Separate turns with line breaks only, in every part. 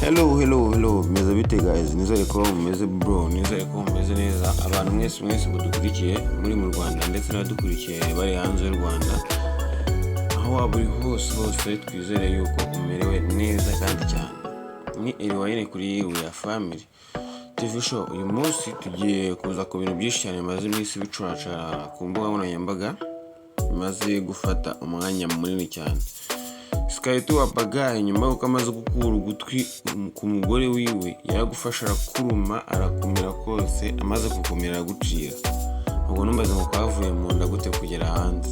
Hello, hello, hello, bimeze bite guys? Nizere ko mumeze bro, nizere ko mumeze neza. Abantu mwese mwese mudukurikiye muri mu Rwanda ndetse n'abadukurikiye bari hanze y'u Rwanda, aho waba uri hose hose, twizere yuko umerewe neza kandi cyane. Ni Eliwayine kuri We Are Family TV Show. Uyu munsi tugiye kuza ku bintu byinshi cyane bimaze iminsi bicuracara ku mbuga nkoranyambaga, bimaze gufata umwanya munini cyane. Sky2 Wapagayi, nyuma y'uko amaze gukura ugutwi ku mugore wiwe, yaragufashe arakuruma, arakumira kose, amaze kukumira aragucira. Ubwo numbaze ngo kwavuye mu nda gute kugera hanze,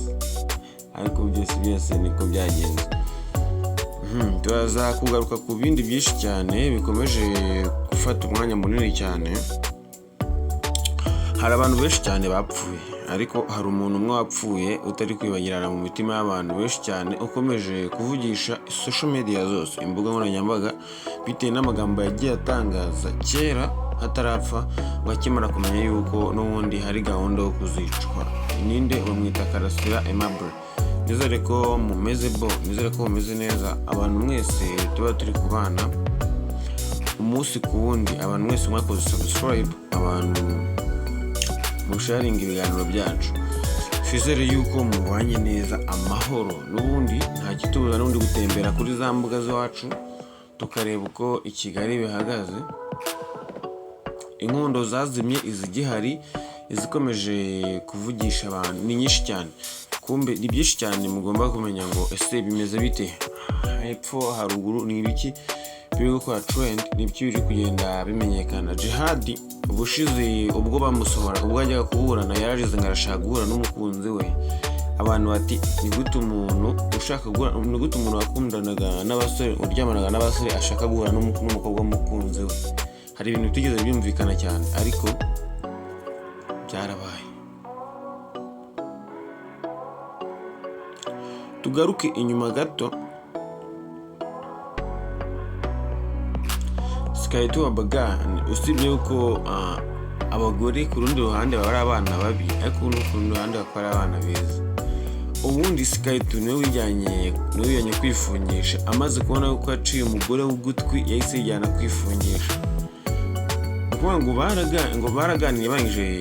ariko byose byose niko byagenze. Turaza kugaruka ku bindi byinshi cyane bikomeje gufata umwanya munini cyane. Hari abantu benshi cyane bapfuye, ariko hari umuntu umwe wapfuye utari kwibagirana mu mitima y'abantu benshi cyane, ukomeje kuvugisha social media zose, imbuga nkoranyambaga, bitewe n'amagambo yagiye atangaza kera hatarapfa, ngo akimara kumenya yuko n'ubundi hari gahunda yo kuzicwa. Ninde? Bamwita Karasira Aimable. Nizere ko mumeze bo, nizere ko mumeze neza, abantu mwese tuba turi kubana umunsi ku wundi, abantu mwese mwakoze subscribe, abantu musharinga ibiganiro byacu, twizere yuko mubanye neza amahoro. N'ubundi nta kitubuza n'ubundi gutembera kuri za mbuga z'iwacu, tukareba uko i Kigali bihagaze, inkundo zazimye, izigihari, izikomeje kuvugisha abantu ni nyinshi cyane. Kumbe ni byinshi cyane mugomba kumenya ngo ese bimeze bite hepfo haruguru, ni ibiki biri gukora trend, ni ibiki biri kugenda bimenyekana. Jihad ubushize ubwo bamusohora, ubwo yajyaga kuburana, yararize ngo arashaka guhura n'umukunzi we. Abantu bati ni gute umuntu ushaka guhura, ni gute umuntu wakundanaga n'abasore, uryamanaga n'abasore, ashaka guhura n'umukobwa w'umukunzi we? Hari ibintu bitigeze byumvikana cyane, ariko byarabaye. Tugaruke inyuma gato, Sky2 Wabaga, usibye yuko abagore ku rundi ruhande baba ari abana babi, ariko no ku rundi ruhande bakaba ari abana beza. Ubundi Sky2 niwe wijyanye kwifungisha, amaze kubona yuko yaciye umugore w'ugutwi, yahise yijyana kwifungisha. Ni ukuvuga ngo ngo baraganiriye, barangije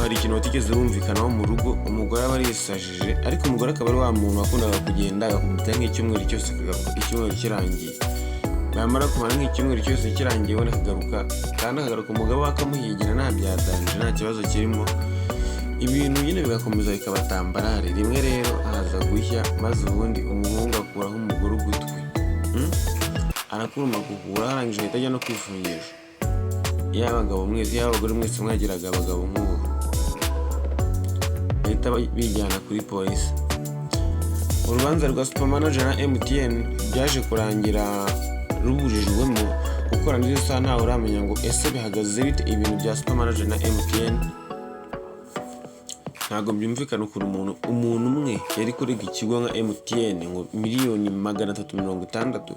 hari ikintu batigeze bumvikanaho mu rugo, umugore aba arisajije, ariko umugore akaba ari wa muntu wakundaga kugenda agakubita nk'icyumweru cyose, akagaruka icyumweru kirangiye, yamara kumara nk'icyumweru cyose kirangiye we akagaruka, kandi akagaruka umugabo we akamuhigira, nta byadanje, nta kibazo kirimo, ibintu nyine bigakomeza bikaba tambarare. Rimwe rero haza gushya, maze ubundi umuhungu akuraho umugore ugutwi, Arakuruma kukura, arangije ahita ajya no kwifungisha. Iyo abagabo mwese, iyo abagore mwese mwagiraga abagabo nk'ubu, bahita bijyana kuri polisi. Urubanza rwa Supermanager na MTN byaje kurangira ruburijwemo gukora n'izo saha, ntawe uramenya ngo ese bihagaze bite ibintu bya Supermanager na MTN. Ntabwo byumvikana ukuntu umuntu umwe yari kurega ikigo nka MTN ngo miliyoni 360,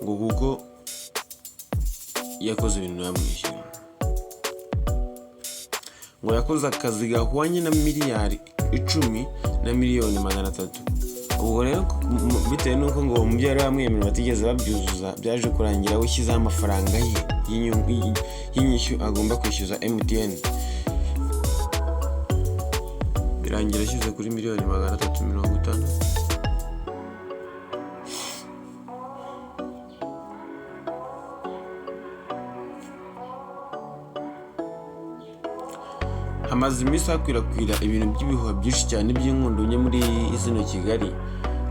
ngo kuko yakoze ibintu bamwishyura, ngo yakoze akazi gahwanye na miliyari 10 na miliyoni 300. Ubwo rero bitewe n'uko ngo uwo mubyeyi yari bamwemerera batigeze babyuzuza, byaje kurangira we ushyizeho amafaranga ye y'inyishyu agomba kwishyuza MTN, birangira ashyize kuri miliyoni 360. Hamaze iminsi hakwirakwira ibintu by'ibihuha byinshi cyane by'inkundo nke muri zino Kigali.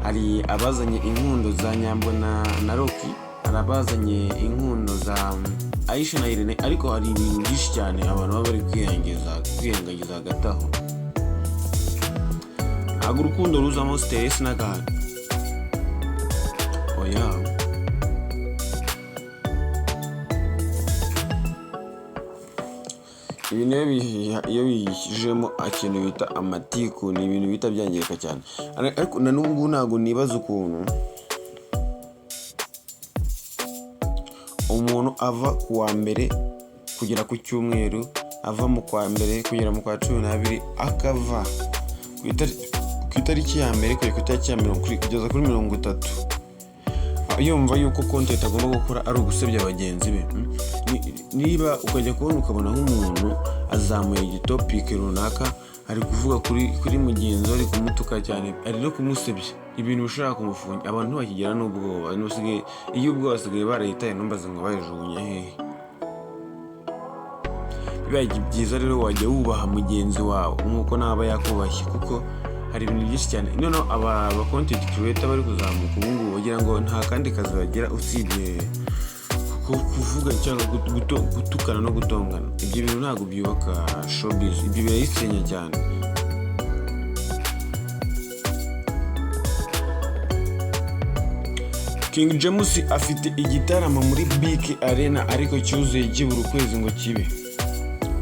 Hari abazanye inkundo za Nyambo na Rocky, hari abazanye inkundo za Aisha na Irene, ariko hari ibintu byinshi cyane abantu baba bari kwirengagiza hagati aho. Ntabwo urukundo ruzamo stress n'agahato, oya. Ibintu iyo biyishyijemo ikintu bita amatiku, ni ibintu bihita byangirika cyane. Ariko na n'ubu ngubu ntabwo nibaza ukuntu umuntu ava ku wa mbere kugera ku cyumweru, ava mu kwa mbere kugera mu kwa 12, akava ku itariki ya mbere kugera ku itariki ya mirongo, kugeza kuri 30. Yumva yuko content agomba gukora ari ugusebya bagenzi be. Niba ukajya kubona ukabona nk'umuntu azamuye igitopic runaka, ari kuvuga kuri mugenzi we, ari kumutuka cyane, ari no kumusebya, ibintu bishobora kumufunga. Abantu ntibakigira n'ubwoba. Abantu basigaye, iyo ubwoba basigaye barayitaye, ntumbaze ngo bayijugunye hehe. Bibaye byiza rero wajya wubaha mugenzi wawe nk'uko nawe aba yakubashye, kuko hari ibintu byinshi cyane. Noneho aba content creator bari kuzamuka ubu ngubu bagira ngo nta kandi kazi bagira usibye kuvuga cyangwa gutukana no gutongana. Ibyo bintu ntabwo byubaka showbiz, ibyo birayisenya cyane. King James afite igitaramo muri BK Arena, ariko cyuzuye kibura ukwezi ngo kibe.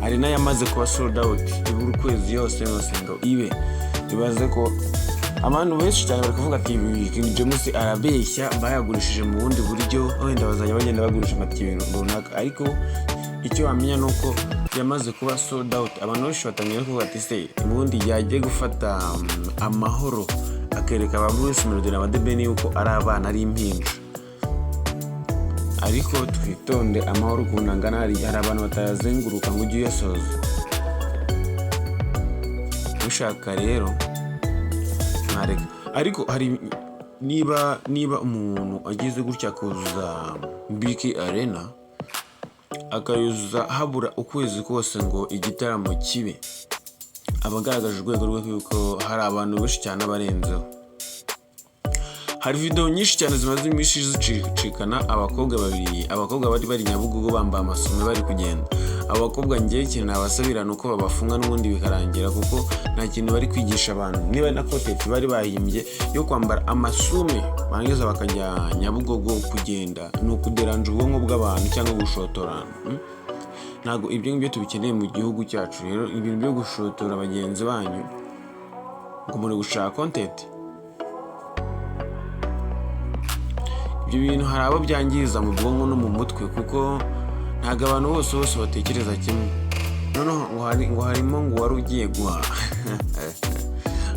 Arena yamaze kuba sold out, ibura ukwezi yose yose ngo ibe. Ibaze ko abantu benshi cyane bari kuvuga ati King James arabeshya, bayagurishije mu bundi buryo, wenda bazajya bagenda bagurisha amatike ibintu runaka. Ariko icyo wamenya ni uko yamaze kuba sold out. Abantu benshi batangiye kuvuga ati se ubundi yagiye gufata amahoro, akereka ba Bruce Melody na ba The Ben yuko ari abana, ari impinja. Ariko twitonde, amahoro ukuntu angana, hari abantu batayazenguruka ngo ujye uyasoza ushaka. Rero mwareka. Ariko hari niba umuntu ageze gutya akuzuza BK Arena, akayuzuza habura ukwezi kose ngo igitaramo kibe, aba agaragaje urwego rwe yuko hari abantu benshi cyane abarenzeho. Hari video nyinshi cyane zimaze iminsi zicicikana, abakobwa babiri, abakobwa bari Nyabugogo bambaye amasume bari kugenda. Abo bakobwa, ngewe ikintu nabasabira ni uko babafunga n'ubundi bikarangira, kuko nta kintu bari kwigisha abantu. Niba na content bari bahimbye yo kwambara amasume barangiza bakajya Nyabugogo kugenda, ni ukuderanja ubwonko bw'abantu cyangwa gushotorana. Ntabwo ibyo ngibyo tubikeneye mu gihugu cyacu. Rero ibintu byo gushotora bagenzi banyu ngo muri gushaka content, ibyo bintu hari abo byangiza mu bwonko no mu mutwe, kuko ntabwo abantu bose batekereza kimwe. Noneho ngo harimo ngo wari ugiye guhaha,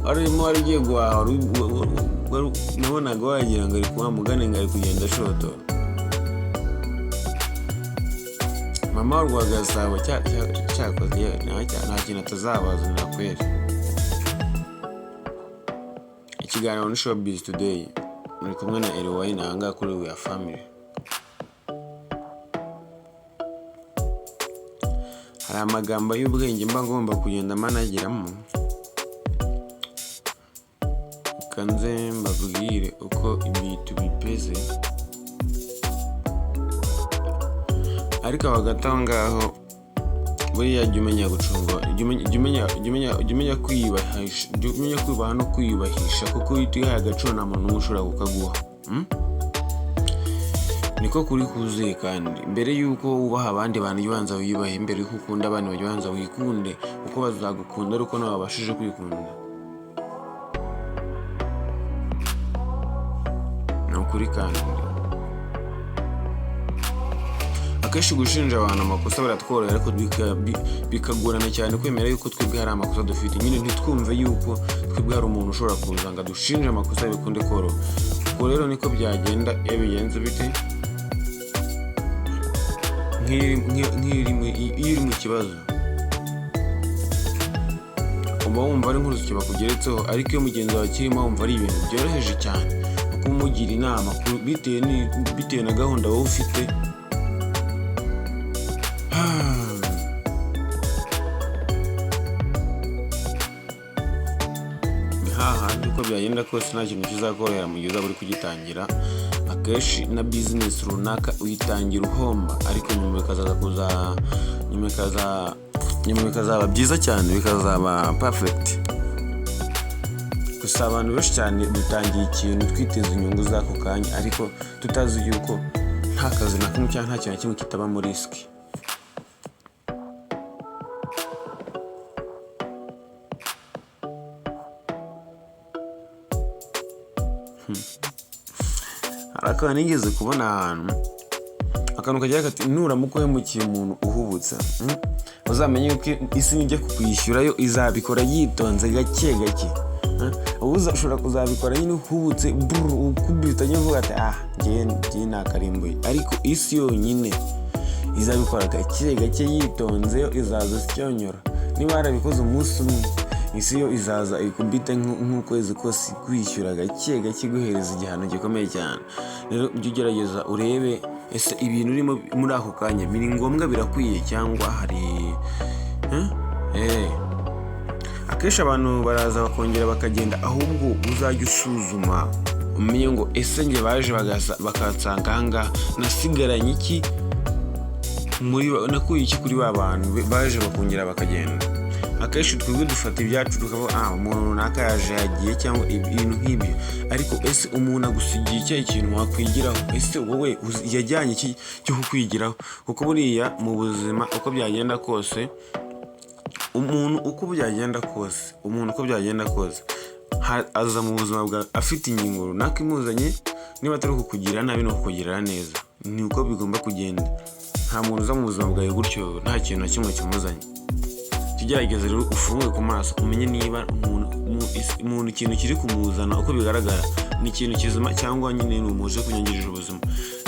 wari ugiye guhaha, nabonaga wagira ngo ari kuwa mugani ngo ari kugenda ashotora mama wa Rwagasabo. Cyakoze nta kintu atazabazanira kweri. Ikiganiro ni Showbiz Today, muri kumwe na Elwayne ahangaha kuri We Are Family. Hari amagambo y'ubwenge mba ngomba kugenda managiramo. Reka nze mbabwire uko ibintu bimeze. Ariko hagati aho ngaho, buriya jya umenya gucunga, jya umenya kwiyubahisha, jya umenya kwiyubaha no kwiyubahisha, kuko iyo utihaye agaciro nta muntu n'umwe ushobora kukaguha. Niko kuri kuzuye. Kandi mbere y'uko wubaha abandi bantu, jya ubanza wiyubahe. Mbere y'uko ukunda abandi, jya ubanza wikunde, kuko bazagukunda ari uko nawe wabashije kwikunda. Ni ukuri. Kandi akenshi gushinja abantu amakosa biratworohera, ariko bikagorana cyane kwemera yuko twebwe hari amakosa dufite. Nyine ntitwumve yuko twebwe hari umuntu ushobora kuza ngo adushinje amakosa bikunde koroha. Ubwo rero niko byagenda iyo bigenze bite. Nk'iyo uri mu kibazo uba wumva ari nk'urusyo bakugeretseho, ariko iyo mugenzi wawe akirimo wumva ari ibintu byoroheje cyane, kuko umugira inama bitewe na gahunda wowe ufite. Ni hahandi uko byagenda kose nta kintu kizakorohera mu gihe uzaba uri kugitangira. Akenshi na bizinesi runaka uyitangira uhomba, ariko nyuma bikazaza kuza nyuma bikaza nyuma bikazaba byiza cyane, bikazaba perfect. Gusa abantu benshi cyane dutangiye ikintu twiteza inyungu z'ako kanya, ariko tutazi yuko nta kazi na kamwe cyangwa nta kintu na kimwe kitabamo risk. Hari akantu nigeze kubona ahantu, akantu kagira kati: nuramuka uhemukiye umuntu uhubutse, uzamenye yuko isi nijya kukwishyura yo izabikora yitonze gake gake. Ubu ushobora kuzabikora nyine uhubutse, brr, ukubita nyine uvuga ati: "Ah, ngiye nakarimbuye." Ariko isi yonyine izabikora gake gake yitonze, yo izaza isyonyora. Niba yarabikoze umunsi umwe, isi yo izaza ikubite nk'ukwezi kose kwishyura gake gake, iguhereza igihano gikomeye cyane. Rero ujye ugerageza urebe: ese ibintu urimo muri ako kanya biri ngombwa, birakwiye, cyangwa hari, eh? Eh. Akenshi abantu baraza bakongera bakagenda. Ahubwo uzajya usuzuma umenye ngo: ese njye baje bakansanga ahangaha, nasigaranye iki muri nakuye iki kuri ba bantu baje bakongera bakagenda? Akenshi twebwe dufata ibyacu tukavuga: "Ah, umuntu runaka yaje yagiye," cyangwa ibintu nk'ibyo. Ariko ese umuntu agusigiye icyahe kintu wakwigiraho? Ese wowe yajyanye iki cyo kukwigiraho? Kuko buriya mu buzima, uko byagenda kose, umuntu uko byagenda kose, umuntu uko byagenda kose aza mu buzima bwawe afite ingingo runaka imuzanye. Niba atari ukukugirira nabi, ni ukukugirira neza. Ni uko bigomba kugenda. Nta muntu uza mu buzima bwawe gutyo nta kintu na kimwe kimuzanye. Jya ugerageza rero ufunge ku maso, umenye niba umuntu ikintu kiri kumuzana uko bigaragara ni ikintu kizima, cyangwa nyine ni umuntu uje kunyangirira ubuzima.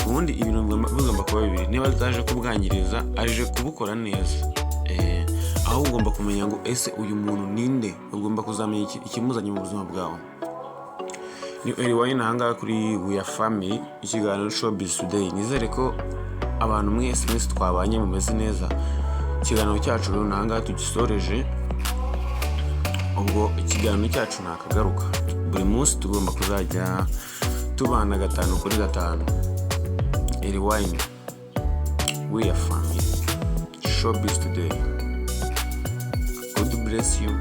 Ubundi ibintu bigomba kuba bibiri: niba ataje kubwangiriza, aje kubukora neza. Aho ugomba kumenya ngo: ese uyu muntu ninde? Ugomba kuzamenya ikimuzanye mu buzima bwawe. Ni Eriwayini ahangaha kuri We Are Family, ikiganiro Showbiz Today. Nizere ko abantu mwese mwese twabanye mumeze neza. Ikiganiro cyacu rero ni ahangaha tugisoreje. Ubwo ikiganiro cyacu ntakagaruka, buri munsi tugomba kuzajya tubana gatanu kuri gatanu. Eriwayini, We Are Family, Showbiz Today. God bless you.